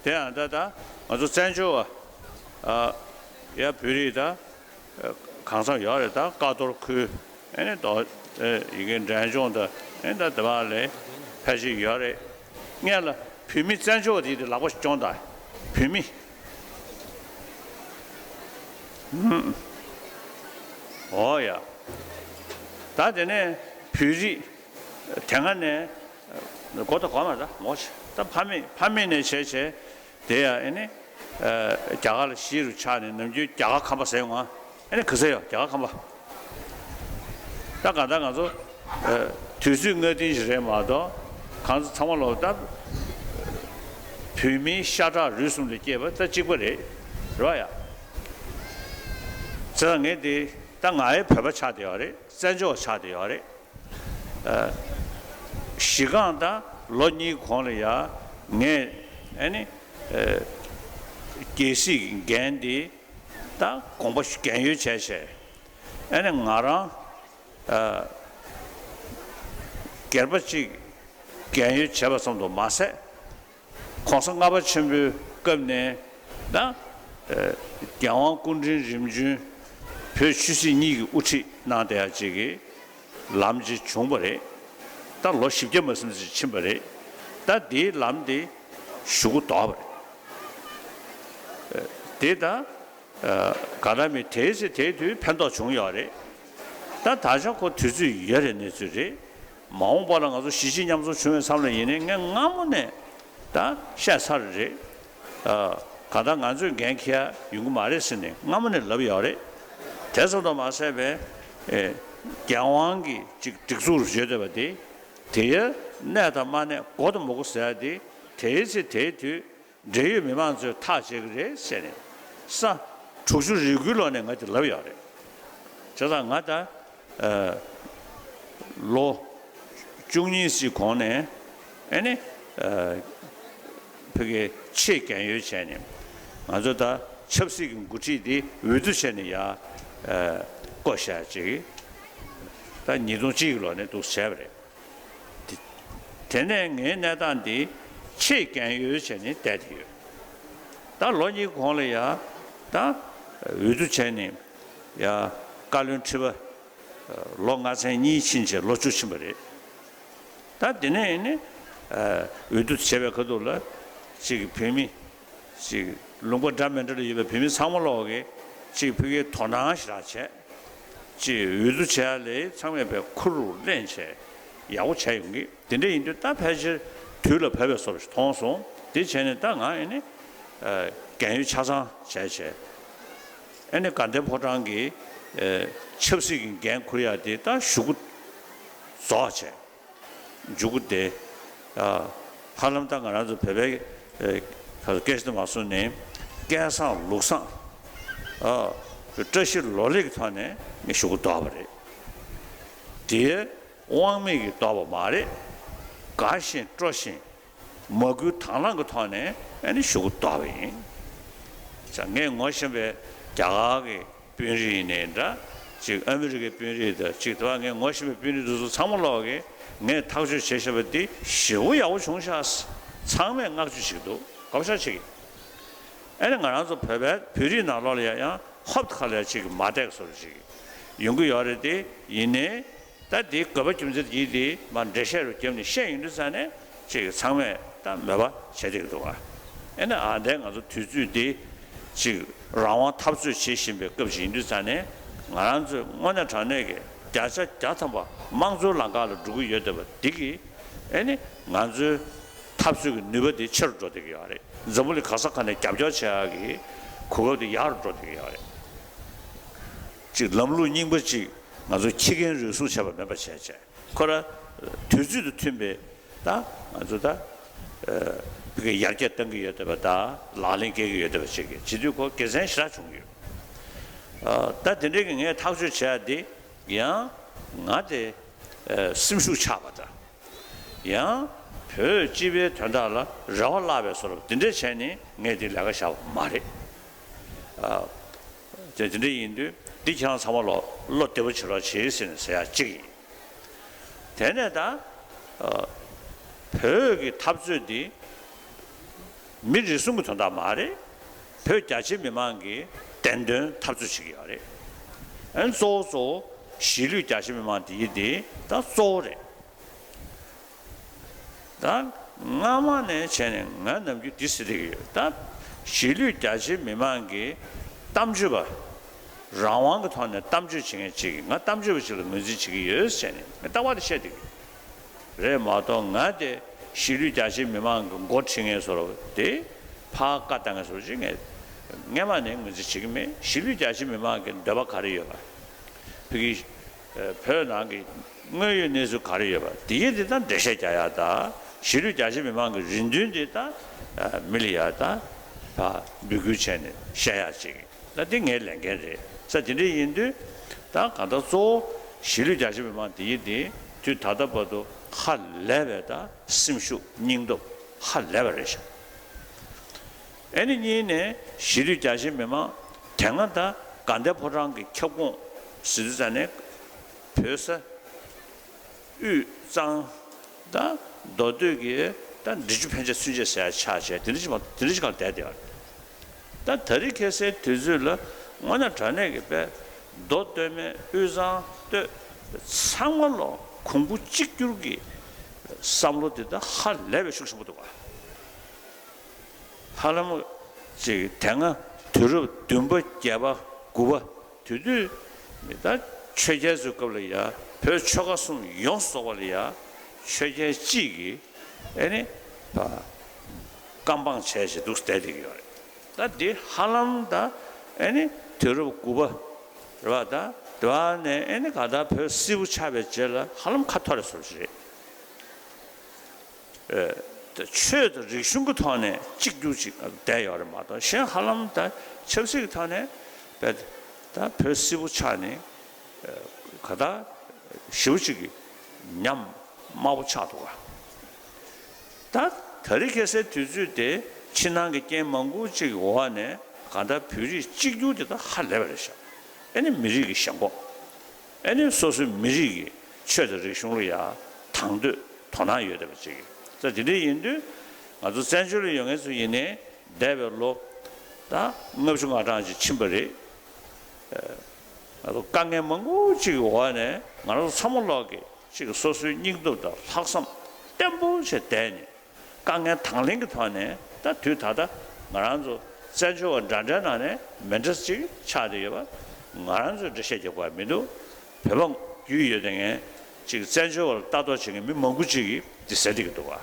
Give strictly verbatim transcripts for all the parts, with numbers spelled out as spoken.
དེ་ཡང་ད་ད་ང་ཚོ་བཙན་བྱོལ་བ་ཨ་ཡ་བོད་རིགས་ད་གང་འཚམ་ཡོད་རེད། ད་ཀ་རྡོར་ཁུལ་ཨེ་ནི་ད་ཡི་གེ་འབྲས་ལྗོངས་ད་ཨེ་ད་དེ་བ་ལས་ཕལ་ཆེར་ཡོད་རེད། སྔན་ལ་བོད་མི་བཙན་བྱོལ་བ་དེ་དེ་ལག་པ་ཞིག་སྐྱོང་ད་བོད་མི། ཨོ་ཡ། ད་དེ་ནས་བོད་རིགས་དེ་སྔ་ནས་མགོ་ད་གོ་མ་ད་མོ་ཆེ་ད་ཕ་མེས་ཕ་མེས་ནས་བྱས་བྱས་དེ་ཡ་ཨེ་ནི་རྒྱ་གར་ལ་གཞིས་རུ་ཆགས་ནས་ནམ་རྒྱུན་རྒྱ་གར་ཁམས་པ་ཟེར་ཡོང་ཨ་ཨེ་ནི་ག་ས་ཡོད་རྒྱ་གར་ཁམས་པ། ད་གང་ལྟར་ང་ཚོ་དུས་ཚོད་སྔ་རྟིང་ཞིག་རེད་མ་གཏོགས་གང་ཚོ་ཚང་མ་ལོ་ད་བོད་མིའི་ཤ་ཁྲག་རུས་གསུམ་ལས་སྐྱེས་པ་ད་གཅིག་པ་རེད། རེད་བ་ཡ། ཚེ་ངས་དེ་ད་ང་ཡི་བོད་པ་ཆགས་བསྡད་ཡོད་རེད། བཙན་བྱོལ་བ་ཆགས་བསྡད་ཡོད་རེད། གཞི་རྐང་ད་ལོ་གཉིས་གོང་ལ་ཡ་ངས་ཨ་ནི་རྒྱལ་སྲིད་ཀྱི་འགན་དེ་ད་དགོངས་པ་རྒན་ཡོལ་བྱས་བྱས་ཨ་ནི་ང་རང་སྒེར་པ་གཅིག་རྒན་ཡོལ་བྱས་པ་ཙམ་དུ་མ་ཟད། ༸གོང་ས་ལྔ་པ་ཆེན་པོའི་སྐབས་ནས་ད་རྒྱལ་དབང་སྐུ་ཕྲེང་རིམ་བྱོན་བོད་ཆོས་སྲིད་གཉིས་ཀྱི་དབུ་ཁྲིད་གནང་བསྡད་ཡ་ཅིག་གི་ལམ་ཅིག་བྱུང་བ་རེད། ད་ལོ་བཞི་བརྒྱ་མ་ཟིན་ཙམ་ཕྱིན་པ་རེད། ད་དེའི་ལམ་དེ་གཞུག་གུ་ལྡོག་པ་རེད། དེ་ད་ག་ལ་མི་དེའི་ཚེ་དེའི་དུས་ཕན་ཐོགས་བྱུང་ཡོད་རེད། ད་ད་ཆ་ཁོ་དུས་ཚོད་ཡོད་རེད་གནས་ཚུལ་རེད། མ་འོངས་པ་ལ་ང་ཚོ་གཞིས་བྱེས་མཉམ་འཛོམས་བྱུང་བའི་མཚམས་ལ་ཡིན་ནའི་ངས་སྔ་མོ་ནས་ད་བཤད་ཚར་རེད། གང་ལྟར་ང་ཚོས་འགན་འཁྱེར་ཡ་ཡོང་གི་མ་རེད་ཟེར་ནས་སྔ་མོ་ནས་ལབ་ཡོད་རེད། དེ་ཙམ་དུ་མ་ཟད་པའི་རྒྱལ་དབང་གི་ཅིག་སྒྲིག་འཛུགས་རུ་བརྗོད་བསྡད་པ་དེ་དེའི་གནས་དང་མ་གནས་མགོ་དང་མ་མགོ་ཟེར་ཡ་དེ་དེའི་ཚེ་དེའི་དུས། འབྲེལ་ཡོད་མི་མང་ཚོས་ཐག་བཅད་ཀྱི་རེད་ཟེར་ནས་ས་དྲུག་ཅུ་རེ་དགུའི་ལོ་ནས་ང་དེ་ལབ་ཡོད་རེད། བྱས་ཙང་ང་ད་ལོ་བཅུ་གཉིས་ཙམ་གོང་ནས་ཨེ་ནི་ཕ་གི་ཆེས་རྒན་ཡོལ་བྱས་ནས་ང་ཚོ་ད་ཆབ་སྲིད་ཀྱི་འགོ་ཁྲིད་དེ་འོས་བསྡུ་བྱས་ནས་ཡར་བསྐོ་བཞག་ཅིག་ད་ཉིས་སྟོང་གཅིག་གི་ལོ་ནས་འདུག་བྱས་པ་རེད། དེ་དེ་ནས་ངའི་གནས་སྟངས་འདི་ཆེས་རྒན་ཡོལ་བྱས་ནས་བསྡད་དེ་ཡོད། ད་ལོ་གཉིས་གོང་ལ་ཡ་ད་འོས་བསྡུ་བྱས་ནས་ཡ་བཀའ་བློན་ཁྲི་པ་ལོ་ལྔ་ཚན་གཉིས་ཕྱིན་བྱས་ལོ་བཅུ་ཕྱིན་པ་རེད། ད་དེ་ནས་ནི་འོས་བསྡུ་བྱས་པའི་ཁ་ཐུག་ལ་གཅིག་བོད་མི་ཅིག་ལུང་པ་འདྲ་མི་འདྲ་ལ་ཡོད་པའི་བོད་མི་ཚང་མ་ལོག་གིས་ཅིག་ཕ་གིའི་དོ་སྣང་ཞེ་དྲག་བྱས། ཅིག་འོས་བསྡུ་བྱས་ལས་ཚང་མས་པའི་ཁུར་རུ་ལེན་བྱས་ཡག་པོ་བྱས་ཡོང་གི་དེ་འདྲ་ཡིན་དུས་ད་ཕལ་ཆེར་དུས་ལ་བབས་པའི་བཟོ་འདྲ་ཞིག་མཐོང་སོང་། དེ་བྱས་ནས་ད་ང་ཨེ་ནི་རྒན་ཡོལ་ཆ་ཚང་བྱས་བྱས་ཨེ་ནི་དགའ་ལྡན་ཕོ་བྲང་གི་ཆབ་སྲིད་ཀྱི་འགན་འཁུར་ཡག་དེ་ད་གཞུག་གུ་རྫོགས་བྱས། མཇུག་གུ་དེ། ཧ་ལམ་ད་ང་རང་ཚོ་བོད་པའི་ཁ་སྐད་ཆ་དེ་མ་གསུངས་ནས་སྐལ་བཟང་ལུགས་བཟང་། བཀྲ་ཤིས་ལོ་ལེགས་ཀྱི་ཐོག་ནས་ངས་གཞུག་གུ་ལྡོག་པ་རེད། དེ་དབང་མེད་ཀྱི་ལྡོག་པ་མ་རེད། དགའ་བཞིན་སྤྲོ་བཞིན་མ་བསྐུལ་དང་བླངས་ཀྱི་ཐོག་ནས་ཨ་ནི་གཞུག་གུ་ལྡོག་པ་ཡིན། ངས་ངོ་ཤེས་པའི་རྒྱ་གར་གྱི་དཔོན་རིགས་ཡིན་ནའི་འདྲ། ཅིག་ཨ་མི་རི་ཀའི་དཔོན་རིགས་དང་ཅིག་དེ་བ་ངས་ངོ་ཤེས་པའི་དཔོན་རིགས་དེ་ཚོ་ཚང་མ་ལོག་གིས་ངས་ཐག་གཅོད་བྱས་བཞག་པ་འདི་ཞེ་པོ་ཡག་པོ་བྱུང་ཤག་ཚང་མས་བསྔགས་བརྗོད་བྱེད་ཀྱི་འདུག་དགའ་པོ་ཤ་ཆེ་གི་ཨ་ནི་ང་རང་ཚོ་བོད་པའི་བོད་རིགས་ནང་ལོགས་ལ་ཡང་ཡང་ཧོབ་ཁ་ལ་ཅིག་མ་བསྡད་བཟོ་འདྲ་ཅིག་ཡོང་གི་ཡོད་རེད་དེ། ཡིན་ནའི་ད་འདི་དགོས་པ་རྒྱུ་མཚན་གྱིས་དེ་མ་འགྲེལ་བཤད་རུ་བརྒྱབ་ནས་བཤད་ཡོང་དུས་ཙང་ནས་ཅིག་ཚང་མས་ད་མོས་པ་བྱས་བསྡད་ཀྱི་འདུག་ཨ། ཨེ་ན་ཨ་འདས་ང་ཚོ་དུས་ཚོད་འདི་ཅིག་རང་དབང་འཐབ་རྩོད་བྱེད་བཞིན་པའི་སྐབས་ཤིག་ཡིན་དུས་ཙང་ནས་ང་རང་ཚོས་དངོས་གནས་དྲང་གནས་ཀྱི་བརྒྱ་ཆ་བརྒྱ་ཐམ་པ་དམངས་གཙོའི་ལམ་ཁ་ལ་འགྲོ་གི་ཡོད་བསྡད་པ་འདི་གིས་ཨེ་ནི་ང་ཚོའི་འཐབ་རྩོད་ཀྱི་ནུས་པ་དེ་ཆེ་རུ་འགྲོ་བསྡད་ཀྱི་ཡོད་རེད། འཛམ་བུ་གླིང་ག་ས་ག་ནས་རྒྱབ་སྐྱོར་བྱེད་ཡག་གི་གོ་སྐབས་དེ་ཡག་རུ་འགྲོ་བསྡད་ཀྱི་ཡོད་རེད། ཅིག་ལམ་ལུགས་རྙིང་པ་ཅིག་ང་ཚོ་ཁྱི་རྒན་རུས་ཟུངས་བྱས་པ་མེད་པ་བྱས་བྱས། ཁོ་ར་དུས་ཚོད་དང་མཐུན་པའི་ད་ང་ཚོ་ད་ཕ་གི་ཡར་རྒྱས་གཏང་གི་ཡོད་བསྡད་པ་ད་ལག་ལེན་འཁེལ་གི་ཡོད་བསྡད་པ་བྱེད་ཀྱི་བྱེད་དུས་ཁོ་དགེ་མཚན་ཞེ་དྲག་བྱུང་གི་ཡོད། ད་དེ་འདྲའི་གི་ངས་ཐག་གཅོད་བྱས་ཏེ་ཡང་ང་དེ་སེམས་ཤུགས་ཆག་པ་དང་ཡང་བོད་སྤྱི་པའི་དོན་དག་ལ་རེ་བ་བརླག་པའི་བཟོ་འདྲ་དེ་འདྲས་བྱས་ནས་ངས་དེ་ལས་ཀ་བཞག་པ་མ་རེད། དེ་དེ་འདྲ་ཡིན་དུས་འདི་ཁྱེད་རང་ཚང་མ་ལོ་བློ་བདེ་པོ་བྱེད་རོགས་བྱེད་ཟེར་ནས་ཟེར་ཡ་གཅིག་ཡིན། དེ་ནས་ད་བོད་ཀྱི་འཐབ་རྩོད་འདི་ མི་རེ་ཟུང་གི་དོན་དག་མ་རེད། བོད་རྒྱ་ཆེ་མི་མང་གི་བདེན་དོན་འཐབ་རྩོད་བྱེད་ཀྱི་ཡོད་རེད། ཨ་ནི་གཙོ་བོ་གཙོ་བོ་གཞིས་ལུས་རྒྱ་ཆེ་མི་མང་དེ་ཡི་དེ་ད་གཙོ་བོ་རེད། ད་སྔ་མ་ནས་བྱས་ནས་ང་ནམ་རྒྱུན་འདི་ཟེར་བསྡད་ཀྱི་ཡོད། ད་གཞིས་ལུས་རྒྱ་ཆེ་མི་མང་གི་གཏམ་བརྗོད་པ། རང་དབང་གི་ཐོག་ནས་གཏམ་བརྗོད་བྱེད་མཁན་ཅིག་གིས་ང་གཏམ་བརྗོད་པ་ཅིག་ལ་ངོས་འཛིན་བྱེད་ཀྱི་ཡོད་ཟེར་ནས་ངས་རྟག་པར་དེ་བཤད་བསྡད་ཀྱི་ཡོད། རེད་མ་གཏོགས་ང་དེ་གཞིས་ལུས་རྒྱ་ཆེ་མི་མང་གི་མགོ་ཁྲིད་མཁན་བཟོ་འདྲ་དེ་ཕར་བཀའ་བཏང་མཁན་བཟོ་འདྲ་ཅིག་ངས་སྔན་མ་ནས་ངོས་འཛིན་བྱེད་ཀྱི་མེད། གཞིས་ལུས་རྒྱ་ཆེ་མི་མང་གི་འདོད་པ་ག་རེ་ཡོད་པ། བོད་ཀྱི་ཨ་བོད་ནང་གི་དངོས་ཡོད་གནས་ཚུལ་ག་རེ་ཡོད་པ་དེ་ཡིན་དེ་ད་འགྲེལ་བཤད་རྒྱག་ཡག་དང་གཞིས་ལུས་རྒྱ་ཆེ་མི་མང་གི་རེ་འདུན་དེ་ད་ཨ་མི་ལ་ཡག་ད་ཕར་འབོད་སྐུལ་བྱས་ནས་བཤད་ཡག་ཅིག་ད་དེ་ངའི་ལས་འགན་རེད་ས། དེ་འདྲ་ཡིན་དུས་ད་གང་ལྟར་གཙོ་བོ་གཞིས་ལུས་རྒྱ་ཆེ་མི་མང་དེ་ཡིན་དེ་དུས་ད་ལྟ་བར་དུ་ཧ་ལས་པའི་ད་སེམས་ཤུགས་སྙིང་སྟོབས་ཧ་ལས་པ་རེད་ཤག་ཨེ་ནི་གཉིས་ནས་གཞིས་ལུས་རྒྱ་ཆེ་མི་མང་དེ་སྔ་ད་དགའ་ལྡན་ཕོ་བྲང་གི་ཁྱབ་ཁོངས་ཟེར་དུས་ཙང་ནས་བོད་ས་དབུས་གཙང་ད་མདོ་སྟོད་ཀྱི་ད་འབྲི་ཆུ་ཕན་ཆད་ཚུན་ཆད་ཟེར་ཡ་ཆགས་བྱས་དེ་འདྲ་ཞིག་མ་དེ་འདྲ་ཞིག་ག་ལ་བསྡད་བསྡད་ཡོད་རེད། ད་ད་རེས་ཁ་སའི་དུས་ཚོད་ལ་དངོས་གནས་དྲང་གནས་ཀྱི་དཔེ་མདོ་སྟོད་སྨད་དབུས་གཙང་སྟོད་ཚང་མ་ལོ་གོང་བུ་གཅིག་གྱུར་གྱི་བསམ་བློ་དེ་ད་ཧ་ལས་པའི་ཤུགས་ཆེན་པོ་འདུག་ག་ཧ་ལམ་ཅིག་དེ་སྔ་དུས་རབས་བདུན་པ་བརྒྱད་པ་དགུ་པ་དེ་དུས་ད་ཆོས་རྒྱལ་ཚོའི་སྐབས་ལ་ཡ་བོད་ཆོལ་ཁ་གསུམ་ཡོངས་སུ་རྫོགས་པ་ལ་ཡ་ཆོས་རྒྱལ་གཅིག་གིས་ཨེ་ནི་བཀའ་འབངས་བྱས་བྱས་འདུག་བསྡད་བསྡད་ཀྱི་ཡོད་རེད། ད་འདི་ཧ་ལམ་ད་ཨེ་ནི་དུས་རབས་དགུ་པ་རེད་བ། ད་དེ་བ་ནས་ཨེ་ནི་ག་ད་བོད་སིལ་བུ་ཆགས་པའི་རྗེས་ལ་ཧ་ལམ་ཁ་འཐོར་རེ་སོར་ཞིག་རེད། ཆོས་དང་རིག་གཞུང་གི་ཐོག་ནས་གཅིག་གྱུར་ཅིག་བསྡད་ཡོད་རེད་མ་གཏོགས་གཞན་ཧ་ལམ་ད་ཆབ་སྲིད་ཀྱི་ཐོག་ནས་བས་ད་བོད་སིལ་བུ་ཆགས་ནས་ག་ད་ཞེ་པོ་ཅིག་གི་ཉམས་དམའ་པོ་ཆགས་འདུག་ག་ད་ད་རེས་ཁ་སའི་དུས་ཚོད་དེ་ཕྱི་ནང་གི་རྐྱེན་མང་པོ་ཅིག་གི་འོག་ནས་ག་ད་བོད་རིགས་གཅིག་གྱུར་དེ་ད་ཧ་ལས་པ་རེད་ཤག་ཨེ་ནི་མི་རིགས་ཀྱི་ཞེན་ཁོག་ཨེ་ནི་སོ་སོའི་མི་རིགས་ཀྱི་ཆོས་དང་རིག་གཞུང་ལ་ཡང་དང་དོད་དོ་སྣང་ཡོད་བསྡད་པ་ཅིག་ས། དེ་འདྲ་ཡིན་དུས་ང་ཚོ་བཙན་བྱོལ་ལ་ཡོད་མཁན་ཚོ་ཡིན་ནའི་འདས་པའི་ལོ་ད་ལྔ་བཅུ་ང་གྲངས་ཅིག་ཕྱིན་པ་རེད། ང་ཚོ་དཀའ་ངལ་མང་པོ་ཅིག་གི་འོག་ནས་ང་རང་ཚོ་ཚང་མ་ལོག་གི་ཅིག་སོ་སོའི་སྙིང་སྟོབས་དང་ལྷག་བསམ་བརྟན་པོ་བྱས་བསྡད་ནས། དཀའ་ངལ་དང་ལེན་གྱི་ཐོག་ནས་ད་དུས་ད་ལྟ་ང་རང་ཚོ་བཙན་བྱོལ་བ་འདྲ་འདྲའི་ནང་ནས་མི་འདྲ་ཅིག་ཆགས་བསྡད་ཡོད་པ། ང་རང་ཚོས་འགྲེལ་བཤད་རྒྱག་དགོས་པ་མི་འདུག་བོད་པ་རྒྱུས་ཡོད་བསྡད་མཁན་ཅིག་བཙན་བྱོལ་བ་ལ་ལྟ་རྟོག་བྱེད་མཁན་མི་མང་པོ་ཅིག་གིས་འདི་ཟེར་བསྡད་ཀྱི་འདུག་བ།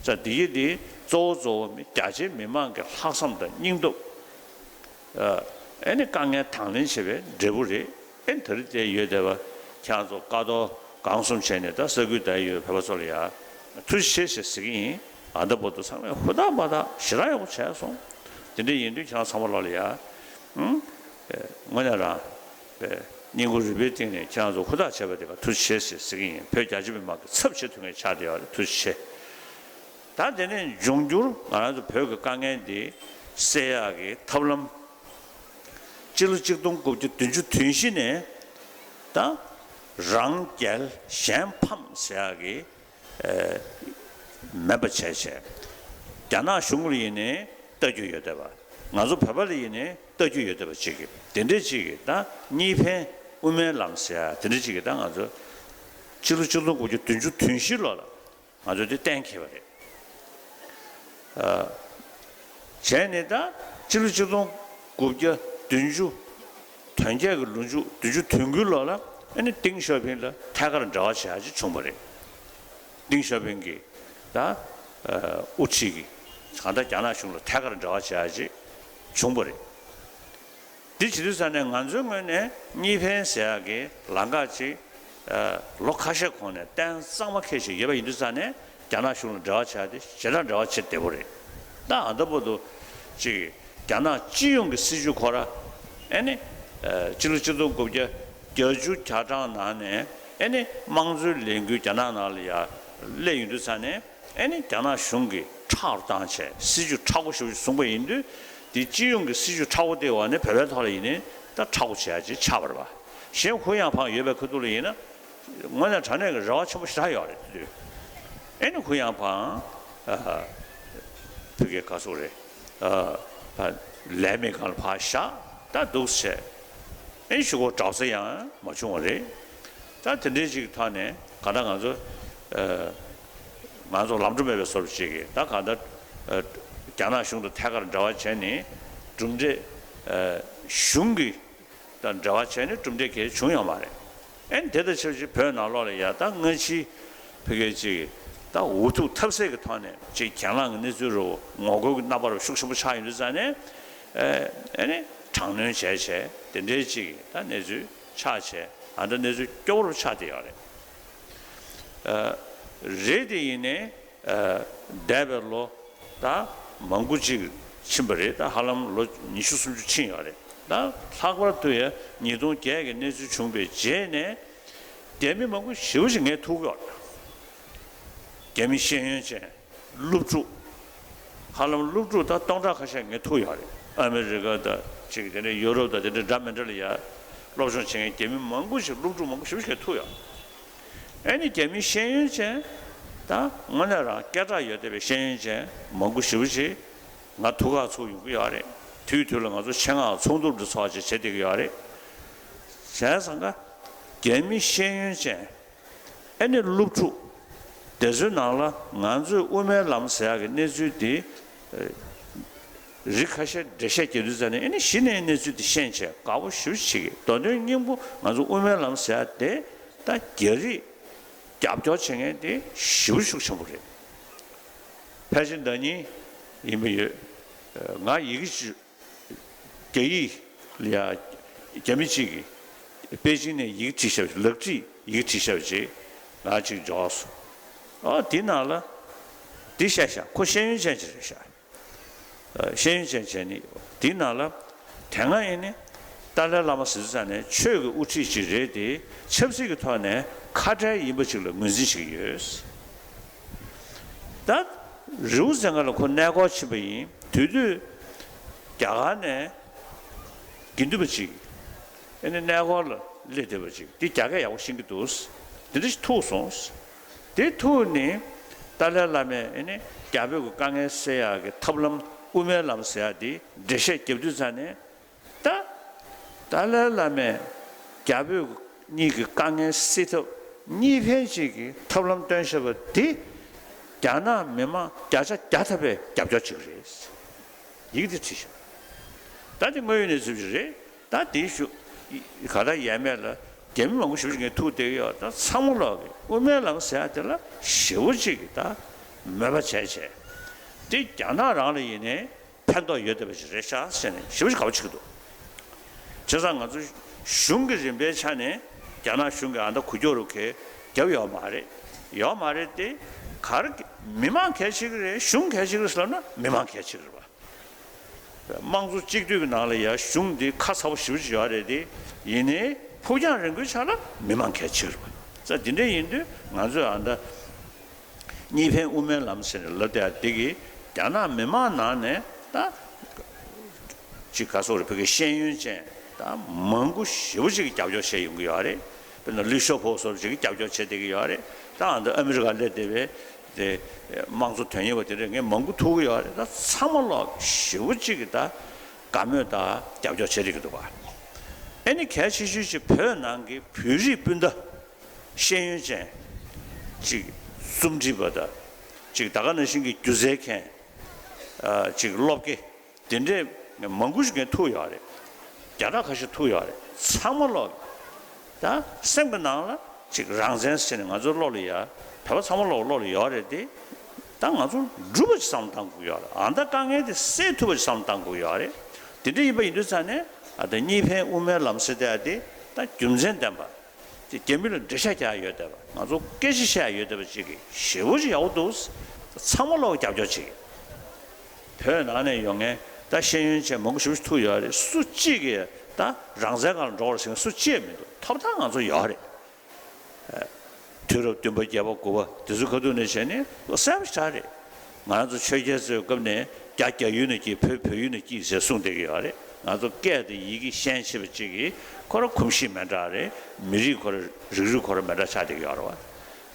ས་འདི་ཡི་འདི་གཙོ་བོ་གཙོ་བོ་མི་རྒྱ་ཆེའི་མི་མང་གི་ལྷག་བསམ་དང་སྙིང་སྟོབས། ཨ་ནི་དཀའ་ངལ་དང་ལེན་བྱེད་པའི་འབྲས་བུ་རེད། ཨེ་ད་རེས་དེ་ཡོད་བསྡད་པ་ཁྱེད་རང་ཚོ་བཀའ་དོར་སྒང་གསུམ་བྱས་ནས་ད་ས་ཁུལ་དེར་ཡོད་བོད་པ་ཚོ་ལ་ཡ་ཐུགས་རྗེ་ཆེ་ཞེས་ཟེར་གྱི་ཡིན། ཨ་ད་བར་དུ་ཚང་མས་ཧུར་ཐག་འབད་ཐག་ཞེ་དྲག་ཡག་པོ་བྱས་སོང་། དེ་འདྲ་ཡིན་དུས་ཁྱེད་རང་ཚང་མ་ལོག་ལ་ཡ་ཨུམ་དངོས་གནས་རང་བསྙེན་བཀུར་རུས་པའི་གཏིང་ནས་ཁྱེད་རང་ཚོ་ཧུར་ཐག་བྱས་པ་དེ་ག་ཐུགས་རྗེ་ཆེ་ཞེས་ཟེར་གྱི་ཡིན། བོད་རྒྱ་ཆེ་མི་མང་གི་ཚབ་བྱེད་ཐུབ་མཁན་ཆགས་བསྡད་ཡོད་རེད། ཐུགས་རྗེ་ཆེ། ད་དེ་ནས་འབྱུང་འགྱུར་ང་རང་ཚོ་བོད་ཀྱི་དཀའ་ངལ་འདི་སེལ་ཡག་གི་ཐབས་ལམ། སྤྱི་ལོ་ཆིག་སྟོང་དགུ་བརྒྱ་བདུན་ཅུ་དོན་བཞི་ནས་ད་རང་རྒྱལ་གཞན་ཕམ་ཟེར་ཡག་གི་ཨེ་མེད་པ་བྱས་བྱས། རྒྱ་ནག་གཞུང་ལ་ཡིན་ནའི་ལྟ་རྒྱུ་ཡོད་བསྡད་པ། ང་ཚོ་བོད་པ་ལ་ཡིན་ནའི་ལྟ་རྒྱུ་ཡོད་བསྡད་པ་ཅིག་གི་དེ་འདྲས་ཅིག་གི་ད་གཉིས་ཕན་དབུ་མའི་ལམ་ཟེར་ཡག་དེ་འདྲས་ཅིག་གི་ད་ང་ཚོ་སྤྱི་ལོ་ཆིག་སྟོང་དགུ་བརྒྱ་བདུན་ཅུ་དོན་བཞི་ལོ་ལ། ང་ཚོས་དེ་གཏན་འཁེལ་བ་རེད། ཨ། བྱས་ནས་ད་སྤྱི་ལོ་ཆིག་སྟོང་དགུ་བརྒྱ་བདུན་ཅུ་དོན་བརྒྱད་ཀྱི་ལོ་མཇུག་བདུན་ཅུ་དོན་དགུའི་ལོ་ལ་ཨ་ནི་ཏེང་ཞའོ་ཕིང་ལ་ཐད་ཀར་འབྲེལ་བ་བྱེད་ཡག་ཅིག་བྱུང་བ་རེད། ཏེང་ཞའོ་ཕིང་གིས་ད་ཨ་དབུ་ཁྲིད་ཀྱིས་གང་ལྟར་རྒྱ་ནག་གཞུང་ལ་ཐད་ཀར་འབྲེལ་བ་བྱེད་ཡག་ཅིག་བྱུང་བ་རེད། འདི་བྱེད་དུས་ཙང་ནས་ང་ཚོའི་ངོས་ནས་གཉིས་ཕན་ཟེར་ཡག་གི་ལམ་ཁ་ཅིག་ཨ་ལོ་ཁ་ཤས་གོང་ནས་གཏན་གཙང་མ་འཁེལ་བཞིན་ཡོད་པ་ཡིན་དུས་ཙང་ནས་རྒྱ་ནག་གཞུང་ལ་འབྲེལ་བ་བྱ་ཡག་དེ་ཞེ་དྲག་འབྲེལ་བ་བྱེད་བདེ་པོ་རེད། ད་ཨ་ད་བར་དུ་ཅིག་རྒྱ་ནག་སྤྱི་ཡོངས་ཀྱི་སྲིད་བྱུས་ཁོ་ར་ཨེ་ནི་ཨ་སྤྱི་ལོ་ཆིག་སྟོང་དགུ་བརྒྱ་བརྒྱད་ཅུ་གྱ་གྲངས་ནང་ནས་ཨེ་ནི་དམངས་གཙོའི་ལས་འགུལ་རྒྱ་ནག་ནང་ལ་ཡ་སླེབས་ཡོང་དུས་ཙང་ནས། ཨེ་ནི་རྒྱ་ནག་གཞུང་གིས་ཁྲག་རུ་བཏང་བྱས་སྲིད་བྱུས་མཁྲེགས་པོ་ཞེ་པོ་ཞིག་བཟུང་པ་ཡིན་དུས། དེ་སྤྱི་ཡོངས་ཀྱི་སྲིད་བྱུས་མཁྲེགས་པོ་དེའི་འོག་ནས་བོད་པའི་ཐོག་ལ་ཡིན་ནའི་ད་མཁྲེགས་པོ་བྱེད་ཡག་ཅིག་ཆགས་པ་རེད་པ། གཞན་ཧུ་ཡང་ཕང་ཡོད་པའི་ཁ་ཐུག་ལ་ཡིན་ན། དངོས་གནས་དྲང་གནས་ཀྱི་རེ་བ་ཆེན་པོ་ཞེ་དྲག་ཡོད་རེད་དེ་དུས། ཨེ་ནི་ཧུ་ཡང་ཕང་ཨ་ ཕ་གི་ག་ཚོད་རེད། ཨ་ཕ་ལས་མེད་སྒང་ལ་ཕར་བཞག་ད་འདུག་བྱས། ཨེ་གཞུག་གུ་གྲབས་གསལ་ཡང་མ་བྱུང་བ་རེད། ད་དེ་འདྲའི་ཅིག་ཐོག་ནས་གང་ལྟར་ང་ཚོ་ཨ་ང་ཚོ་ལམ་འགྲོ་མེད་པའི་བཟོ་འདྲ་ཅིག་གིས་ད་གང་ལྟར་ཨ་རྒྱ་ནག་གཞུང་དང་ཐད་ཀར་འབྲེལ་བ་བྱས་ནས་གྲུབ་འབྲས་ཨ་གཞུང་གི་དང་འབྲེལ་བ་བྱས་ནས་གྲུབ་འབྲས་གལ་བྱུང་ཡོད་མ་རེད། ཨེ་དེ་དང་ཆབས་ཅིག་བོད་ནང་ལོགས་ལ་ཡ་ད་སྔ་ཕྱི་ཕ་གི་ཅིག་ད་འུ་ཐུག་ཐབས་ཟད་ཀྱི་ཐོག་ནས་ཅིག་གྱེན་ལངས་ཀྱི་གནས་ཚུལ་རུ་ངོ་རྒོལ་གྱི་རྣམ་པ་རུ་ཤུགས་ཆེན་པོ་ཆགས་ཡོང་དུས་ཙང་ནས་ཨེ་ཨེ་ནི་དྲག་གནོན་བྱས་བྱས་དེ་འདྲའི་ཅིག་ད་གནས་ཚུལ་ཆགས་བྱས་ཨ་ད་གནས་ཚུལ་སྐྱོ་བོ་རུ་ཆགས་བསྡད་ཡོད་རེད། ཨ་རེད་དེ་ཡིན་ནའི་ཨ་འདས་པའི་ལོ་ད་མང་པོ་ཅིག་ཕྱིན་པ་རེད། ད་ཧ་ལམ་ལོ་ཉི་ཤུ་སུམ་ཅུ་ཕྱིན་ཡོད་རེད། ད་ལྷག་པར་དུ་ཡ་ཉིས་སྟོང་བརྒྱད་ཀྱི་གནས་ཚུལ་བྱུང་བའི་རྗེས་ནས་རྒྱ་མི་མང་པོ་ཞེ་པོ་ཅིག་ངས་ཐུག་ཡོད་རེད། རྒྱ་མི་ཤེས་ཡོན་ཅན་སློབ་ཕྲུག་ཧ་ལམ་སློབ་ཕྲུག་ད་སྟོང་ཕྲག་ཁ་ཤས་ངས་ཐུག་ཡོད་རེད། ཨ་མི་རི་ཀ་དང་ཅིག་དེ་ནས་ཡུ་རོབ་དང་དེ་འདྲ་འདྲ་མི་འདྲ་ལ་ཡ་སློབ་སྦྱོང་བྱེད་མཁན་རྒྱ་མི་མང་པོ་ཞིག་སློབ་ཕྲུག་མང་པོ་ཞེ་པོ་ཞིག་ཐུག་ཡོད། ཨེ་ནི་རྒྱ་མི་ཤེས་ཡོན་ཅན་ད་དངོས་གནས་རང་སྐད་གྲགས་ཡོད་བསྡད་པའི་ཤེས་ཡོན་ཅན་མང་པོ་ཞེ་པོ་ཅིག་ང་ཐུག་ག་ཚུར་ཡོང་གི་ཡོད་རེད། དུས་དུས་ལ་ང་ཚོ་ཆེད་མངགས་ཚོགས་འདུ་འདྲ་ཚོགས་བྱས་བྱེད་བསྡད་ཀྱི་ཡོད་རེད། བྱས་ཙང་ཀ་རྒྱ་མི་ཤེས་ཡོན་ཅན་ཨེ་ནི་སློབ་ཕྲུག་དེ་ཚོའི་ནང་ལ་ང་ཚོས་དབུ་མའི་ལམ་ཟེར་ཡག་གི་གནས་ཚུལ་འདི་རིགས་ཁ་ཤས་འགྲེལ་བཤད་རྒྱག་དུས་ཙམ་ནས་ཨེ་ནི་གཞི་ནས་གནས་ཚུལ་འདི་ཤེས་བྱས་དགའ་པོ་ཞེ་པོ་ཅིག་བྱེད་ཀྱི། མདོ་དོན་སྙིང་པོ་ང་ཚོ་དབུ་མའི་ལམ་ཟེར་ཡག་དེ་ད་རྒྱ་རིགས་རྒྱབ་སྐྱོར་བྱེད་མཁན་དེ་ཞེ་པོ་ཤུགས་ཆེན་པོ་རེད། ཕལ་ཆེར་ཟླ་ཉིན་ཡིན་པ་ཡོད། ང་ཡི་གེ་ཅིག་རྒྱ་ཡིག་ལ་ཡ་རྒྱ་མི་གཅིག་གིས་པེ་ཅིང་ནས་ཡི་གེ་བྲིས་ཤག་ལག་བྲིས་ཡི་གེ་བྲིས་ཤག་ཅིག་ང་ཅིག་འབྱོར་སོང་། ཨ་དེ་ནང་ལ་དེ་བཤད་ཤག་ཁོ་ཤེས་ཡོན་ཅན་ཅིག་རེད་ཤག་ཤེས་ཡོན་ཅན་བྱས་ནི་དེའི་ནང་ལ་དེ་སྔ་ཡིན་ནི་ཏཱ་ལའི་བླ་མ་ཟེར་ཙང་ནས་ཆོས་ཀྱི་དབུ་ཁྲིད་ཅིག་རེད་དེ། ཆབ་སྲིད་ཀྱི་ཐོག་ནས་ཁ་བྲལ་ཡིན་པ་ཅིག་ལ་ངོས་འཛིན་བྱེད་ཀྱི་ཡོད། ད་རི་བོ་རྩེ་ལྔ་ལ་ཁོ་གནས་སྐོར་ཕྱིན་པ་ཡིན། དེ་དུས་རྒྱ་གར་ནས་དགེ་འདུན་པ་ཅིག་ཨེ་ནི་གནས་སྐོར་ལ་སླེབས་བསྡད་པ་ཅིག་དེ་རྒྱ་སྐད་ཡག་པོ་ཤེས་ཀྱི་འདུག་དེ་འདྲ་ཞིག་ཐུག་སོང་། དེ་ཐུག་ནི་ཏཱ་ལའི་བླ་མས་ཨེ་ནི་རྒྱ་བོད་ཀྱི་དཀའ་ངལ་སེལ་ཡག་གི་ཐབས་ལམ་དབུ་མའི་ལམ་ཟེར་ཡག་དེ་འགྲེལ་བཤད་རྒྱབ་དུས་ཙང་ནས། ད་ཏཱ་ལའི་བླ་མས་རྒྱ་བོད་གཉིས་ཀྱི་དཀའ་ངལ་སེལ་ཐབས་གཉིས་ཕན་གཅིག་གི་ཐབས་ལམ་སྟོན་བཞག་པ་དེ་རྒྱ་ནག་མི་མང་བརྒྱ་ཆ་བརྒྱ་ཐམ་པས་རྒྱབ་སྐྱོར་བྱེད་ཀྱི་རེད། ཡི་གེ་དེ་བྲིས་ཤག་ད་དེ་དངོས་ཡོད་གནས་ཚུལ་ཞིག་རེད། ད་དེའི་ཤུ་ག་ད་ཡས་མས་ལ་རྒྱ་མི་མང་པོ་ཞེ་པོ་ཅིག་ངས་ཐུག་བསྡད་ཀྱི་ཡོད། ད་ཚང་མ་ལོག་གི་དབུ་མའི་ལམ་ཟེར་ཡག་དེ་ལ་ཞེ་པོ་ཅིག་གི་ད་མོས་པ་བྱས་བྱས་དེ་རྒྱ་ནག་རང་ལ་ཡིན་ནའི་ཕན་ཐོགས་ཡོད་བསྡད་པ་ཞིག་རེད་ཤག་ཟེར་ནས་ཞེ་པོ་ཅིག་དགའ་པོ་བྱེད་ཀྱི་འདུག་བྱས་ཙང་ང་ཚོ་གཞུང་གི་རིམ་པའི་ཆ་ནས་རྒྱ་ནག་གཞུང་གིས་ཨ་ད་འགུལ་སྐྱོད་རུ་ཁེ་རྒྱབ་ཡོད་མ་རེད། ཡོད་མ་རེད་དེ་ག་རེ་མི་མང་གལ་ཆེ་གི་རེད། གཞུང་གལ་ཆེ་གི་རེད་ཟེར་ལབ་ན་མི་མང་གལ་ཆེ་གི་རེད་པ། དམངས་གཙོ་གཅིག་སྡུད་ཀྱི་ནང་ལ་ཡ་གཞུང་འདི་ཁ་ཚ་པོ་ཞེ་པོ་ཅིག་ཡོད་རེད་དེ། ཡིན་ནའི་ཕུགས་རྒྱང་རིང་པོའི་ཆ་ལ་མི་མང་གལ་ཆེ་གི་རེད་པ། ཙང་འདི་འདྲ་ཡིན་དུས་ང་ཚོས་ཨ་ད་གཉིས་ཕན་དབུ་མའི་ལམ་ཟེར་ནས་ལབ་བསྡད་ཡག་འདི་གིས་རྒྱ་ནག་མི་མང་ནང་ནས་ད་ཅིག་ག་སོགས་རེད། བོད་ཀྱི་ཤེས་ཡོན་ཅན་ད་མང་པོ་ཞེ་པོ་ཅིག་གིས་རྒྱབ་སྐྱོར་བྱས་ཡོང་གི་ཡོད་རེད། དཔེར་ན་ལི་ཤོ་ཕོ་སོགས་ཅིག་གིས་རྒྱབ་སྐྱོར་བྱས་བསྡད་ཀྱི་ཡོད་རེད། ད་ཨ་ནི་ཨ་མི་རི་ཀ་སླེབས་བསྡད་པའི་དེ་དམངས་གཙོ་དོན་གཉེར་བ་དེ་འདྲ་ངས་མང་པོ་ཐུག་གི་ཡོད་རེད། ད་ཚང་མ་ལོག་ཞེ་པོ་ཅིག་གིས་ད་དགའ་མོས་དང་རྒྱབ་སྐྱོར་བྱས་བསྡད་ཀྱི་འདུག་ག་ཨེ་ནི་གལ་ཆེ་ཤོས་ཅིག་བོད་ནང་གི་བོད་རིགས་སྤུན་ཟླ་ཤེས་ཡོན་ཅན་ཅིག་རྩོམ་སྒྲིག་པ་དང་ཅིག་ད་ག་ནང་བཞིན་གྱི་སྒྱུ་རྩལ་མཁན་ཨ་ཅིག་སློབ་དགེ་དེ་འདྲས་མང་པོ་ཞིག་ངས་ཐུག་ཡོད་རེད། བརྒྱ་ཕྲག་ཁ་ཤས་ཐུག་ཡོད་རེད། ཚང་མ་ལོག་ད་སེམས་ཀྱི་ནང་ལ་ཅིག་རང་བཙན་ཟེར་ནས་ང་ཚོའི་བློ་ལ་ཡ་བོད་པ་ཚང་མ་ལོག་བློ་ལ་ཡོད་རེད་དེ། ད་ང་ཚོ་འགྲུབ་པ་ཅིག་བསམ་བློ་བཏང་དགོས་ཡོད་རེད། ཨ་ད་དཀའ་ངལ་དེ་སེལ་ཐུབ་པ་ཅིག་བསམ་བློ་བཏང་དགོས་ཡོད་རེད། དེ་འདྲ་ཡིན་པ་ཡིན་དུས་ཙང་ནས་ཨ་ད་གཉིས་ཕན་དབུ་མའི་ལམ་ཟེར་བསྡད་ཡག་དེ་ད་རྒྱུ་མཚན་ལྡན་པ། དེ་རྒྱ་མི་ལ་འགྲེལ་བཤད་རྒྱག་ཡ་ཡོད་བསྡད་པ། ང་ཚོ་སྐད་ཆ་བཤད་ཡ་ཡོད་བསྡད་པ་ཅིག་གི་ཞེ་པོ་ཅིག་ཡག་པོ་འདུག་ཚང་མ་ལོག་རྒྱབ་སྐྱོར་བྱེད་ཀྱི། བོད་ནང་ནས་ཡོང་མཁན་ད་ཤེས་ཡོན་ཅན་མང་པོ་ཞེ་པོ་ཅིག་ཐུག་ཡོད་རེད། སུ་གཅིག་གིས་ད་རང་བཙན་སྒང་ལ་འགྲོ་བར་ཟེར་མཁན་སུ་གཅིག་མི་འདུག་ཐོབ་ཐང་ང་ཚོ་ཡོད་རེད། དུས་རབས་བདུན་པ་བརྒྱད་པ་དགུ་པ་དེ་ཚོའི་ཁ་ཐུག་ནས་བྱས་ནས་གསལ་པོ་ཞེ་དྲག་རེད། ང་རང་ཚོ་ཆོས་རྒྱལ་ཚོའི་སྐབས་ནས་རྒྱ་རྒྱ་ཡུལ་ནས་སྐྱེས། བོད་བོད་ཡུལ་ནས་སྐྱེས་ཟེར་གསུངས་བསྡད་ཀྱི་ཡོད་རེད། ང་ཚོ་སྐད་དང་ཡི་གེ་ཤན་ཆེ་བ་གཅིག་གིས་ཁོ་རང་གོམས་གཤིས་མི་འདྲ་རེད། མི་རིགས་ཁོ་རང་རིགས་རུས་ཁོ་རང་མི་འདྲ་ཆགས་བསྡད་ཀྱི་ཡོད་རེད་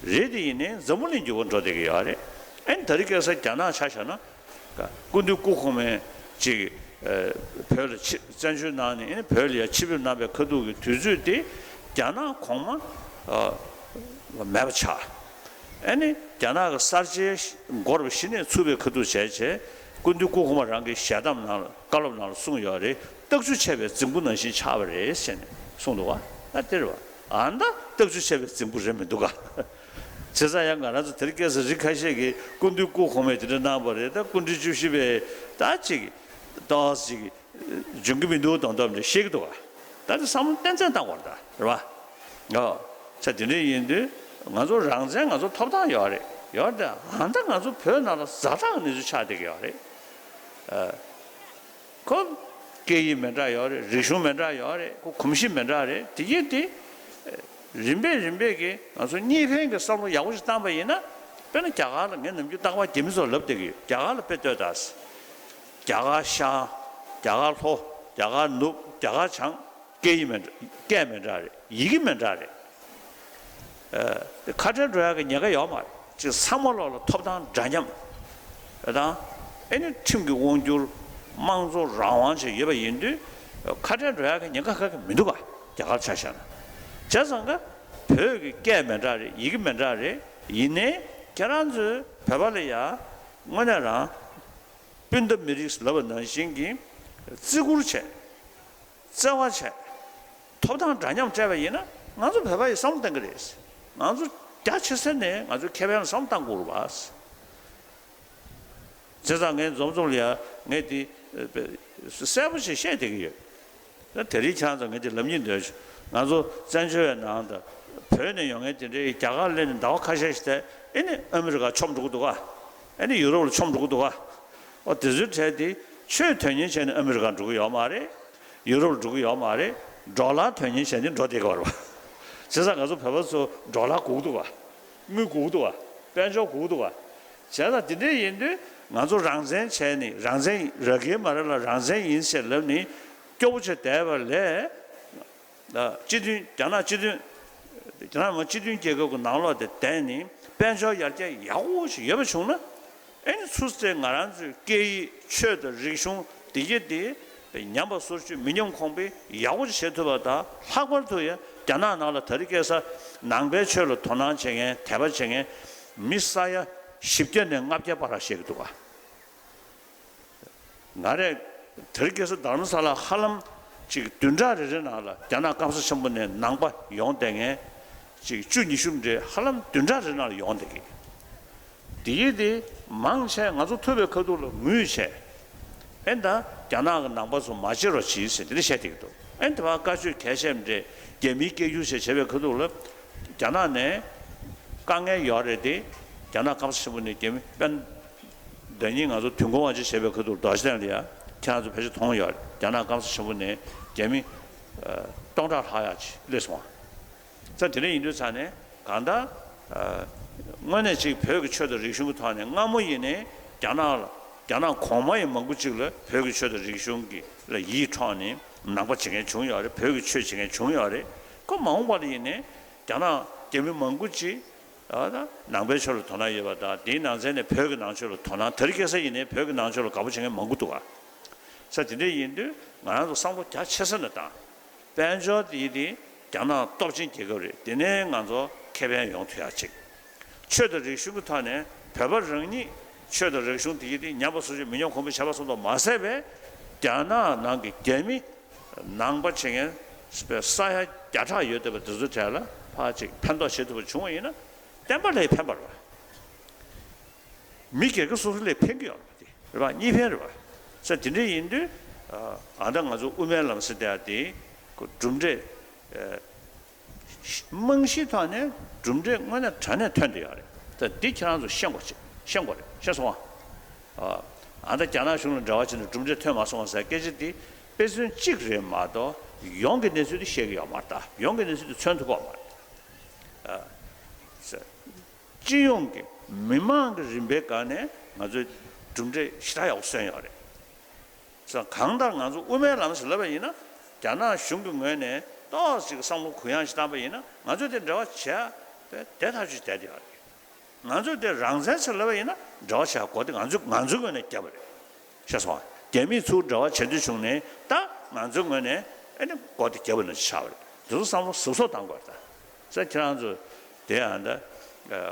བ། རེད་དེ་ཡིན་ནའི་འཛམ་བུ་གླིང་འགྱུར་བ་འགྲོ་བསྡད་ཀྱི་ཡོད་རེད། ཨ་ནི་དེ་རིང་ཁ་སང་རྒྱ་ནག་ཆ་བཞག་ན། སྐུ་མདུན་སྐུ་གོང་མས་ཅིག་བོད་ལ་ཆིབས་བཙན་བྱོལ་ནང་ནས་བོད་ལ་ཡ་ཆིབས་བསྒྱུར་གནང་པའི་ཁ་ཐུག་གི་དུས་ཚོད་དེ་རྒྱ་ནག་གོང་མ་མེད་པ་ཆགས། ཨ་ནི་རྒྱ་ནག་གི་གསར་བརྗེ་འགོར་བ་གཞི་ནས་ཚུགས་པའི་ཁ་ཐུག་བྱས་བྱས། སྐུ་མདུན་སྐུ་གོང་མ་རང་གི་ཞལ་གདམས་ནང་ལ་བཀའ་སློབ་ནང་ལ་གསུངས་ཡོད་རེད། སྟག་ཆུ་ཆད་པའི་རྫིང་བུ་ནང་བཞིན་ཆགས་པ་རེད་ཟེར་ནས་གསུངས་འདུག་ག་ད་དེ་རེད་བ། ཨ་ད་སྟག་ཆུ་ཆད་པའི་རྫིང་བུ་རེད་མི་འདུག་ག་བྱས་ཙང་ཡང་ང་རང་ཚོ་དེ་རིང་ཁ་སང་རིགས་ཁ་ཤས་ཀྱིས་སྐུ་མདུན་སྐུ་གོང་མས་དེ་འདྲ་གནང་བ་རེད། ད་སྐུ་ཕྲེང་བཅུ་བཞི་པས་ད་ཅིག་ཏོག་ཙམ་ཅིག་འཇོན་གྱི་མི་འདུག་དོན་དམ་རེད་བཤད་ཀྱི་འདུག་ག་ད་དེ་བསམ་བློ་ཏན་ཏན་བཏང་དགོས་རེད་ད་རེད་བ། ཨོ། ས་དེ་འདྲ་ཡིན་དུས་ང་ཚོ་རང་བཙན་ང་ཚོ་ཐོབ་ཐང་ཡོད་རེད། ཡོད་རེད། ཨ་ད་ང་ཚོ་བོད་ནང་ལ་ཛ་དྲག་གི་གནས་ཚུལ་ཆགས་བསྡད་ཀྱི་ཡོད་རེད། ཨ། ཁོ། སྐད་ཡིག་མི་འདྲ་ཡོད་རེད། རིག་གཞུང་མི་འདྲ་ཡོད་རེད། ཁོ་གོམས་གཤིས་མི་འདྲ་རེད། དེ་ཡིན་དེ། རིམ་པས་རིམ་པས་ཀྱིས་ང་ཚོ་གཉིས་ཕན་གྱི་བསམ་བློ་ཡག་པོ་ཞིག་བཏང་པ་ཡིན་ན། དཔེར་ན་རྒྱ་གར་ལ་ངས་ནམ་རྒྱུན་རྟག་པར་རྒྱ་མི་ཚོར་ལབ་བསྡད་ཀྱི་ཡོད། རྒྱ་གར་ལ་དཔེ་ལྟོས་དང་། རྒྱ་གར་ཤར། རྒྱ་གར་ལྷོ། རྒྱ་གར་ནུབ། རྒྱ་གར་བྱང་། སྐད་ཡིག་མི་འདྲ། སྐད་མི་འདྲ་རེད། ཡི་གེ་མི་འདྲ་རེད། ཨ། དེ་ཁ་བྲལ་འགྲོ་ཡག་གི་ཉེན་ཁ་ཡོད་མ་རེད། ཅིག་ཚང་མ་ལོག་ལ་ཐོབ་ཐང་འདྲ་མཉམ་དང་། ཨེ་ནི་ཁྲིམས་ཀྱི་དབང་སྒྱུར། དམངས་གཙོ་རང་དབང་བཅས་ཡོད་པ་ཡིན་དུས། ཁ་བྲལ་འགྲོ་ཡག་གི་ཉེན་ཁ་ག་གེ་མི་འདུག་ག་རྒྱ་གར་ཆ་བཞག་ན། བྱས་ཙང་ཀ་བོད་ཀྱི་སྐད་མི་འདྲ་རེད། ཡི་གེ་མི་འདྲ་རེད། ཡིན་ནའི་ཁྱེད་རང་ཚོས་བོད་པ་ལ་ཡ་དངོས་གནས་རང་སྤུན་ཟླ་མི་རིགས་ལབ་པ་ནང་བཞིན་གྱི་བརྩི་བཀུར་བྱས། བརྩེ་བ་བྱས། ཐོབ་ཐང་འདྲ་མཉམ་སྤྲད་པ་ཡིན་ན་ང་ཚོ་བོད་པ་ཡིས་བསམ་བློ་གཏོང་གི་རེད། ང་ཚོ་རྒྱ་ཆེ་ས་ནས་ང་ཚོའི་ཁེ་ཕན་ལ་བསམ་བློ་གཏང་དགོས་རེད་པ། བྱས་ཙང་ངས་འཛོམས་འཛོམས་ལ་ཡ་ངས་དེ་གསལ་པོ་ཞིག་བཤད་བསྡད་ཀྱི་ཡོད། ད་དེ་རིང་ཁྱེད་རང་ཚོ་ངས་དེ་ལབ་སྙིང་འདོད་བྱུང་། ང་ཚོ་བཙན་བྱོལ་བའི་ནང་དུ་བོད་ནས་ཡོང་མཁན་དེ་འདྲའི་རྒྱ་གར་སླེབས་ནས་ཟླ་བ་ཁ་ཤས་ཤིག་བསྡད། ཨེ་ནི་ཨ་མི་རི་ཀ་མཆོངས་འགྲོ་གི་འདུག་ག་ཨེ་ནི་ཡུ་རོབ་ལ་མཆོངས་འགྲོ་གི་འདུག་ག་ཨོ་དེ་ཚོའི་གྲས་དེ་ཆོས་དོན་གཉེར་བྱས་ནས་ཨ་མི་རི་ཀ་འགྲོ་གི་ཡོད་མ་རེད། ཡུ་རོབ་འགྲོ་གི་ཡོད་མ་རེད། ཌོ་ལར་དོན་གཉེར་བྱས་ནས་འགྲོ་བསྡད་ཀྱི་ཡོད་རེད་པ། བྱས་ཙང་ང་ཚོ་བོད་པ་ཚོ་ཌོ་ལར་དགོས་ཀྱི་འདུག་ག་དངུལ་དགོས་ཀྱི་འདུག་ག་དཔལ་འབྱོར་དགོས་ཀྱི་འདུག་ག་བྱས་ཙང་དེ་འདྲ་ཡིན་དུས་ང་ཚོ་རང་བཙན་བྱས་ནས་རང་བཙན་ར་གེ་མ་ར་ལ་རང་བཙན་ཡིན་ཟེར་ལབ་ནས་སྐྱོ་པོ་བྱས་བསྡད་པ་ལས། སྤྱི་མཐུན་རྒྱ་ནག་སྤྱི་མཐུན། རྒྱ་ནག་མི་དམངས་སྤྱི་མཐུན་རྒྱལ་ཁབ་ཀྱི་ནང་ལོགས་དེ་བསྡད་ནས་དཔལ་འབྱོར་ཡར་རྒྱས་ཡག་པོ་ཞིག་ཡོད་པ་བྱུང་ན། ཨེ་ནི་ཚུར་ཚེ་ང་རང་ཚོའི་སྐད་ཡིག་ཆོས་དང་རིག་གཞུང་འདི་གྱད་དེ་ཉམས་པ་སོར་ཆུད་མི་ཉམས་གོང་འཕེལ་ཡག་པོ་ཞིག་བྱེད་ཐུབ་པ་དང་། ལྷག་པར་དུ་ཡང་རྒྱ་ནག་ནང་ལ་དེ་རིང་ཁ་སང་ནང་པའི་ཆོས་ལ་དོ་སྣང་བྱེད་མཁན། དད་པ་བྱེད་མཁན་མི་ས་ཡ་བཞི་བརྒྱ་ནས་ལྔ་བརྒྱ་བར་བཤད་ཀྱི་འདུག་ག་ང་རས་དེ་རིང་ཁ་སང་དྷ་རམ་ས་ལ་ཧ་ལམ་ཅིག་བདུན་ཕྲག་རེ་རེ་ནང་ལ་རྒྱ་ནག་སྐམ་ས་ཆེན་པོ་ནས་ནང་པ་ཡོང་བསྡད་མཁན་ཅིག་བཅུ་ཉི་ཤུ་འདྲ་ཧ་ལམ་བདུན་ཕྲག་རེ་ནང་ལ་ཡོང་བསྡད་ཀྱི། དེ་ཡིན་དེ་མང་ཆེ་ང་ཚོ་ཐུབ་པའི་ཁ་ཐུག་ལ་ངུས་བྱས། ཨེ་ད་རྒྱ་ནག་གི་ནང་པ་ཚོ་མ་བྱེད་རོགས་གྱིས་ཟེར་དེ་འདྲ་བཤད་བསྡད་ཀྱི་འདུག་ཨེ་ད་བར་བཀའ་ཆོས་གལ་ཆེན་འདྲ་རྒྱ་མིའི་སྐད་སྒྱུར་བྱས་བྱས་པའི་ཁ་ཐུག་ལ་རྒྱ་ནག་ནས་དཀའ་ངལ་ཡོད་རེད་དེ། རྒྱ་ནག་སྐམ་ས་ཆེན་པོ་ནས་རྒྱ་མི་དཔོན། ཟླ་ཉིན་ང་ཚོ་དུས་འཁོར་དབང་ཆེན་བྱས་པའི་ཁ་ཐུག་རྡོ་རྗེ་གདན་ལ་ཡ་ཁྱེད་རང་ཚོ་ཕལ་ཆེར་མཐོང་ཡོད་རེད། རྒྱ་ནག་སྐམ་ས་ཆེན་པོ་ནས་རྒྱ་མི་སྟོང་ཕྲག་ལྷག་ཡག་ཅིག་སླེབས་སོང་བ། ཙང་དེ་འདྲ་ཡིན་དུས་ཙང་ནས་གང་ལྟར་དངོས་གནས་ཅིག་བོད་ཀྱི་ཆོས་དང་རིག་གཞུང་གི་ཐོག་ནས་སྔ་མོ་ཡིན་ནའི་རྒྱ་ནག་ལ་རྒྱ་ནག་གོང་མ་ཡི་མང་པོ་ཅིག་ལ་བོད་ཀྱི་ཆོས་དང་རིག་གཞུང་གི་ལ་ཡིད་འཕྲོག་ནས་ནང་པ་བྱེད་མཁན་བྱུང་ཡོད་རེད། བོད་ཀྱི་ཆོས་བྱེད་མཁན་བྱུང་ཡོད་རེད། ཁོ་མ་འོངས་པ་ལ་ཡིན་ནའི་རྒྱ་ནག་རྒྱ་མི་མང་པོ་ཅིག་ཨ་ད་ནང་པའི་ཆོས་ལ་དོ་སྣང་ཡོད་པ་དང་། དེའི་ནང་ཚན་ནས་བོད་ཀྱི་ནང་ཆོས་ལ་དོ་སྣང་། དེ་རིང་ཁ་སང་ཡིན་ནའི་བོད་ཀྱི་ནང་ཆོས་ལ་དགའ་པོ་བྱེད་མཁན་མང་པོ་འདུག་ག་ས་དེ་འདྲ་ཡིན་དུས་ང་རང་ཚོ་བསམ་བློ་རྒྱ་ཆེ་ས་ནས་བཏང་། དཔལ་འབྱོར་དེ་ཡིན་དེ་རྒྱ་ནག་སྟོབས་ཆེན་རྒྱལ་ཁབ་རེད། དེ་ནས་ང་ཚོ་ཁེ་ཕན་ཡོང་ཐུབ་ཡག་ཅིག་ཆོས་དང་རིག་གཞུང་གི་ཐོག་ནས་བོད་པ་རང་ཉིད་ཆོས་དང་རིག་གཞུང་དེ་ཡིན་དེ་ཉམས་པ་སོར་ཆུད་མི་ཉམས་གོང་འཕེལ་བྱས་པ་སོགས་མ་ཟད་པའི་རྒྱ་ནག་ནང་གི་རྒྱ་མི་ནང་པ་བྱེད་མཁན་ས་ཡ་བརྒྱ་ཕྲག་ཡོད་བསྡད་པ་འདི་ཚོའི་གྲས་ལ་ཕར་ཅིག་ཕན་ཐོགས་བྱེད་ཐུབ་པ་བྱུང་བ་ཡིན་ན་བསྟན་པ་ལ་ཕན་པ་རེད་པ། མི་སྒེར་གྱི་སོ་སོ་ལ་ཕན་གྱི་ཡོད་རེད་པ། དེ་རེད་པ། གཉིས་ཕན་རེད་པ། ས་དེ་འདྲ་ཡིན་དུས་ཨ་ད་ང་ཚོ་དབུ་མའི་ལམ་ཟེར་བསྡད་ཡ་དེ་ཁོ་གྲུབ་འབྲས་རྨང་གཞིའི་ཐོག་ནས་གྲུབ་འབྲས་དངོས་གནས་དྲང་གནས་ཐོན་བསྡད་ཡོད་རེད། ད་འདི་ཁྱེད་རང་ཚོ་ཤེས་དགོས་ཤེས་དགོས་རེད། ཤེས་སོང་ཨ། ཨ་ད་རྒྱ་ནག་གཞུང་ལ་འབྲེལ་བ་བྱས་ནས་གྲུབ་འབྲས་ཐོན་མ་སོང་བ་ཟེར་སྐད་ཆ་འདི་དཔེ་མཚོན་གཅིག་རེད་མ་གཏོགས་ཡོངས་ཀྱི་གནས་ཚུལ་འདི་བཤད་ཀྱི་ཡོད་མ་རེད། ད་ཡོངས་ཀྱི་གནས་ཚུལ་འདི་མཚོན་ཐུབ་ཀྱི་ཡོད་མ་རེད། ཨ། སྤྱི་ཡོངས་ཀྱི་མི་མང་གི་རིམ་པའི་སྒང་ནས་ང་ཚོས་གྲུབ་འབྲས་ཞེ་དྲག་ཡག་པོ་སོན་ཡོད་རེད། ཙང་གང་ལྟར་ང་ཚོ་དབུ་མའི་ལམ་ཞེས་ལབ་པ་ཡིན་ན་རྒྱ་ནག་གཞུང་གི་ངོས་ནས་ཏོག་ཙམ་བསམ་བློ་གུ་ཡངས་ཤིག་བཏང་པ་ཡིན་ན་ང་ཚོས་དེ་འབྲེལ་བ་བྱས་པས་བདེ་ཐག་ཆོད་བསྡད་ཡོད་རེད། ང་ཚོས་དེ་རང་བཙན་ཟེར་ལབ་པ་ཡིན་ན་འབྲེལ་བ་བྱ་དགོས་དེ་ང་ཚོའི་ང་ཚོའི་ངོས་ནས་བརྒྱབ་པ་རེད། ཤེས་སོང་ཨ། རྒྱ་མིས་ཚུར་འབྲེལ་བ་བྱེད་འདོད་བྱུང་ནས་ད་ང་ཚོའི་ངོས་ནས་ཨེ་ནི་སྒོ་དེ་བརྒྱབ་པ་ནང་བཞིན་ཆགས་པ་རེད། དེ་ཚོ་བསམ་བློ་གཟབ་གཟབ་གཏང་དགོས་རེད་ད། ས་ཁྱེད་རང་ཚོ་དེ་ཡང་ད་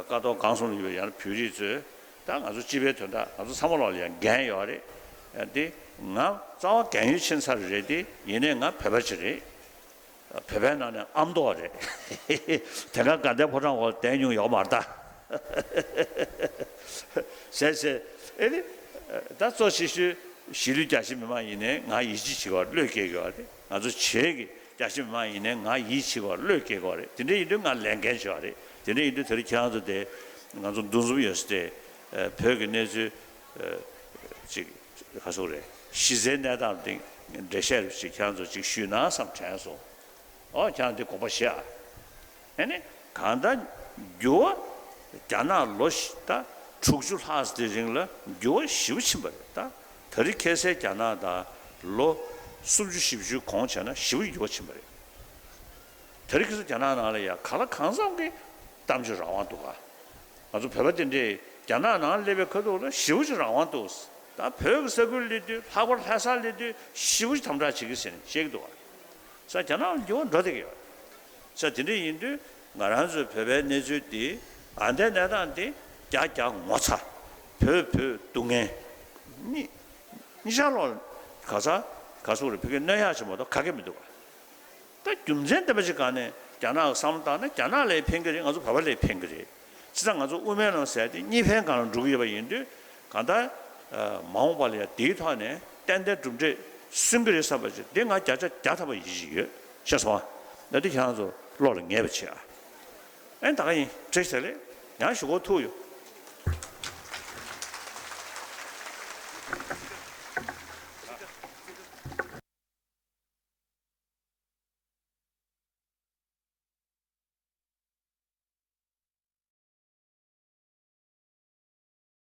ཀ་ཐོག་གང་སོང་ལ་ཡོད་ཡང་བོད་རིགས་ཚོས་ད་ང་ཚོ་སྤྱི་པའི་དོན་དག་ང་ཚོ་ཚང་མ་ལོག་ལ་ཡང་འགན་ཡོད་རེད། དེ་ང་རྩ་བ་རྒན་ཡོལ་ཕྱིན་ཚར་རེད་དེ་ཡིན་ནའི་ང་བོད་པ་ཅིག་རེད། བོད་པའི་ནང་ནས་ཨ་མདོ་རེད། དེ་སྔ་དགའ་ལྡན་ཕོ་བྲང་འོག་བསྡད་མྱོང་ཡོད་མ་རེད་ད། ཟེར་ཟེར། ཨེ་ནི། ད་གཙོ་ཆེ་ཤོས་གཞིས་ལུས་རྒྱ་ཆེ་མི་མང་ཡིན་ནའི་ང་ཡིད་ཆེས་བྱེད་དགོས་བློས་འགེལ་དགོས་རེད། ང་ཚོ་བྱེས་ཀྱི་རྒྱ་ཆེ་མི་མང་ཡིན་ནའི་ང་ཡིད་ཆེས་དགོས་བློས་འགེལ་དགོས་རེད། དེ་འདྲ་ཡིན་དུས་ང་ལས་འགན་ཆེ་བ་རེད། དེ་འདྲ་ཡིན་དུས་དེ་རིང་ཁྱེད་རང་ཚོ་དེ་ང་ཚོ་འདུ་འཛོམས་ཡོད་ས་དེ་བོད་ཀྱི་གནས་ཚུལ་ཅིག་ག་སོག་རེད། གཞི་རྩའི་གནས་སྟངས་དེ་འགྲེལ་བཤད་རེ་ཞིག་ཁྱེད་རང་ཚོ་ཅིག་ཞུས་ན་བསམ་དྲན་སོང་། ཨོ་ཁྱེད་རང་དེ་དགོངས་པ་བཞེས་ཨ། ཨེ་ནི། གང་ལྟར་འགྱུར་བ་རྒྱ་ནག་ལོ་ད་དྲུག་ཅུ་ལྷག་ཙམ་དེ་རིང་ལ་འགྱུར་བ་ཞེ་པོ་ཕྱིན་པ་རེད་ད། ད་རེས་ཁ་སང་རྒྱ་ནག་དང་ལོ་སུམ་ཅུ་བཞི་བཅུའི་གོང་བྱས་ན་ཞེ་པོ་འགྱུར་བ་ཕྱིན་པ་རེད། ད་རེས་ཁ་སང་རྒྱ་ནག་ནང་ལ་ཡ་ག་ལ་གང་འཚམ་གྱི་གཏམ་བརྗོད་རང་དབང་འདུག་ག་ང་ཚོ་བོད་པ་དེ་འདྲས་རྒྱ་ནག་ནང་སླེབས་པའི་ཁ་ཐུག་ལ་ཞེ་པོ་ཅིག་རང་དབང་འདུག་ད་བོད་ཀྱི་ས་ཁུལ་སླེབས་དུས་ལྷག་པར་ལྷ་སར་སླེབས་དུས་ཞེ་པོ་ཅིག་དམ་དྲག་བྱེད་ཀྱི་ཟེར་ནས་བཤད་ཀྱི་འདུག་ག་ས་རྒྱ་ནག་འགྱུར་བ་འགྲོ་བསྡད་ཀྱི་ཡོད། ས་དེ་འདྲ་ཡིན་དུས་ང་རང་ཚོའི་བོད་པའི་གནས་ཚུལ་འདི་ཨ་འདའི་གནས་སྟངས་འདི་རྒྱ་རྒྱ་ངོ་ཚ། བོད་བོད་སྡུག་བསྔལ། གཉིས་གཉིས་ཆར་ལོག་ག་ས་ག་སུ་རེ་ཕ་གི་གནོད་ཡག་ཆེན་པོ་དང་ག་གེ་མི་འདུག་ག་ད་རྒྱུ་མཚན་ལྡན་པ་ཅིག་སྒང་ནས་རྒྱ་ནག་གི་བསམ་བློ་བཏང་ན་རྒྱ་ནག་ལ་ཕན་གྱི་རེད། ང་ཚོ་བོད་པ་ལ་ཕན་གྱི་རེད། བྱས་ཙང་ང་ཚོ་དབུ་མའི་ལམ་ཟེར་དེ་གཉིས་ཕན་སྒང་ལ་འགྲོ་གི་ཡོད་པ་ཡིན་དུས་གང་ལྟར་མ་འོངས་པ་ལ་ཡང་དེའི་ཐོག་ནས་ཏན་ཏན་གྲུབ་འབྲས་སོན་གྱི་རེད་བསམ་པ་ཅིག་འདི་ང་བརྒྱ་ཆ་བརྒྱ་ཐམ་པ་ཡིད་ཆེས་ཡོད། ཤེས་སོང་ཨ། ད་འདི་ཁྱེད་རང་ཚོ་བློ་ལ་ངེས་པ་བྱེད་ཨ། ཨེ་ད་ག་ཡིན་བྲིས་ཟེར་ལེ། ཡང་ཞུ་གོ་ཐུག་ཡོད།